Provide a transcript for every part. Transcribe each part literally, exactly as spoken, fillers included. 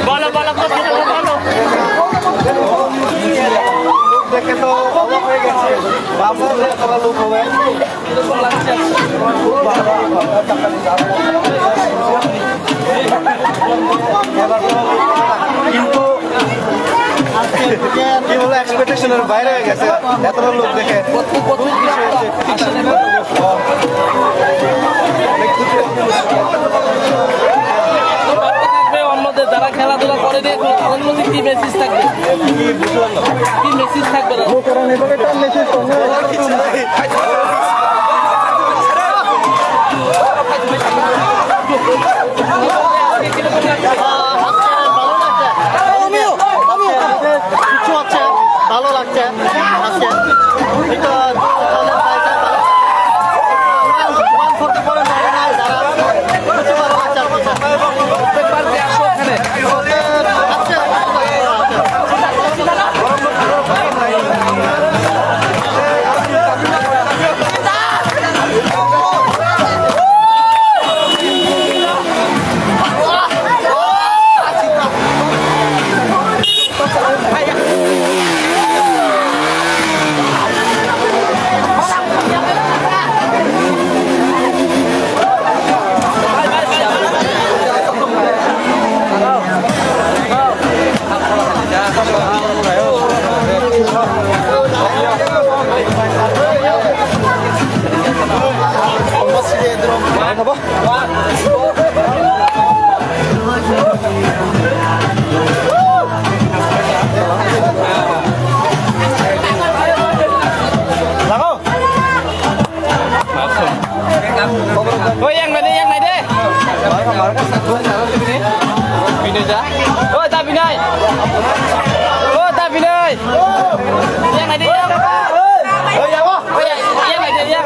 বলো, বলো, কথা বলো, বলো। দেখে তো অবাক হয়ে গেছে। বাবু যে এতটা লোক হবে। কিন্তু কি বলে, এক্সপেকটেশনের বাইরে হয়ে গেছে, এতটা লোক দেখে। খুব খুশি হয়েছে। থাকবে অন্যদের যারা খেলাধুলা করে, দিয়ে তাদের প্রতি কি মেসেজ থাকবে? কি বুঝলাম না। কি মেসেজ থাকবে দাদা? কিছু হচ্ছে, ভালো লাগছে আজকে। এই তো দু দলের বাইরে ভালো। ওয়ান ফোর্টি ফোর এ মনে হয় যারা কিছু ভালো লাগছে আর কি। আজকে Oi, yang nai de, yang nai de. Binai da. Oi, ta Binai. Oi, ta Binai. Yang nai de, yang. Oi, yang nai de, yang.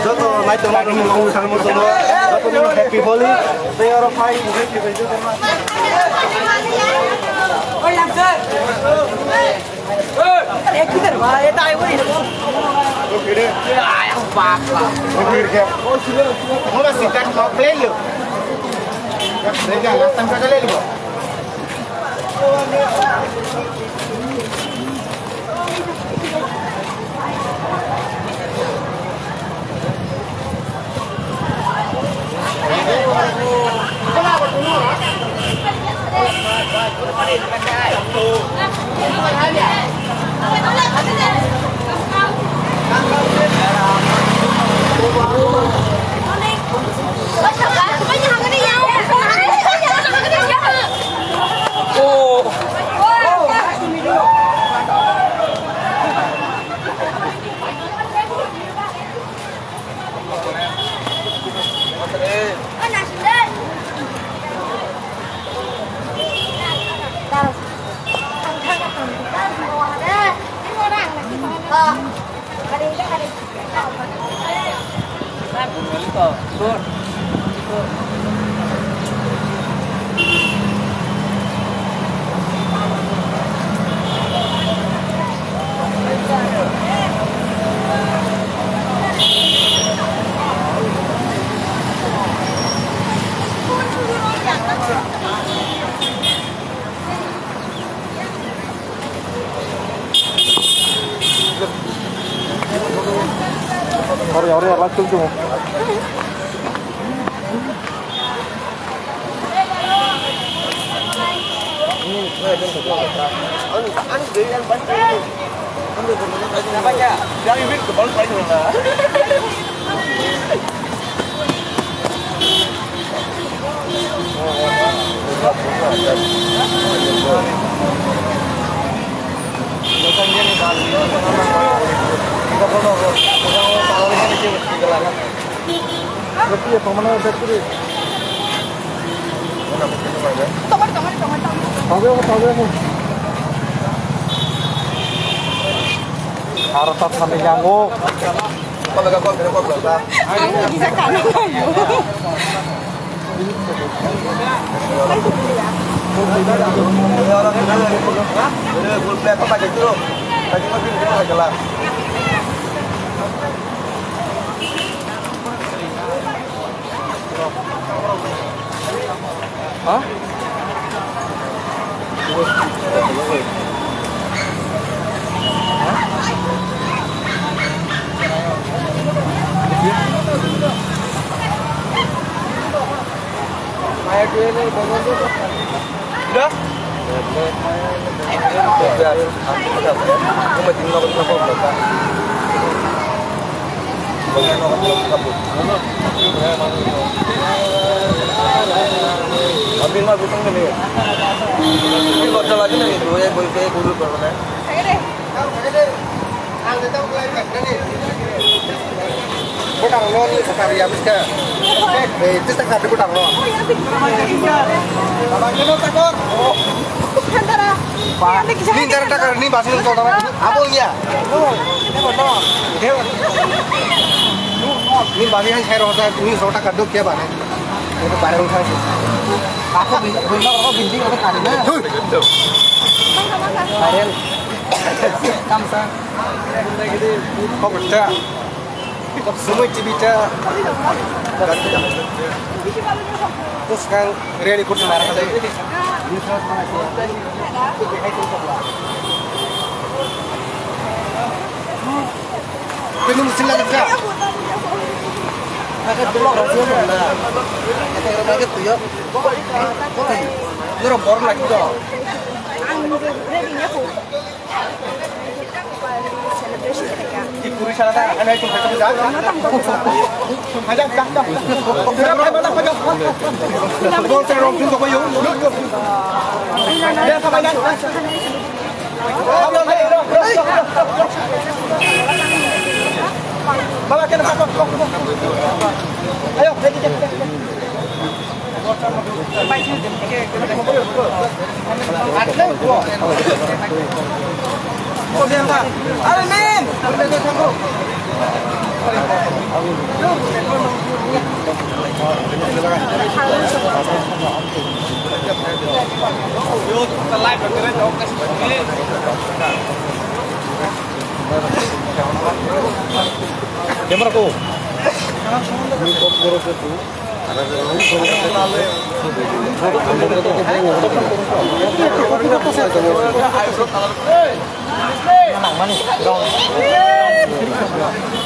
Joto naitongma rok ni mung thangma tongo, joto ni happy Holi, tei oro phai, enjoy khe bai joto ma. Ori, ori, ori, tul tu. Tabeo, tabeo. Aro ta thani yango. Ang bisa kano. Ha? Botang lo ni sakar ya biska. Eh, itu sakar di botang lo. Baba, kena takor. Ba, ni dara takar ni basi ni sodara ni abo ya. Ni basi han sai rosa ni so takar dok kya bana. Itu bareng sai. Aku bi-, bintang aku binti aku kali na. Bareng. Kamsa. Kok pecah. Semua cerita. Terus kan ready pun marah aja. Ini musim lagi kah? Pakai belok rahasia mana? Pakai rumah gitu ya. Oke. Lu rombor lagi dong. Baba, kena, kena, kena, kena. Ayo, ready, ready, ready, ready. Are, men! Camera ko.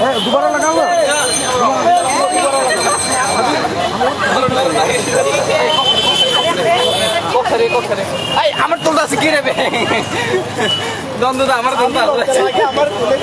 Eh, dubara lagao. Kok sari, kok sari. Ai, amar tulda sikire be. Don do amar tulda. Amar tulda.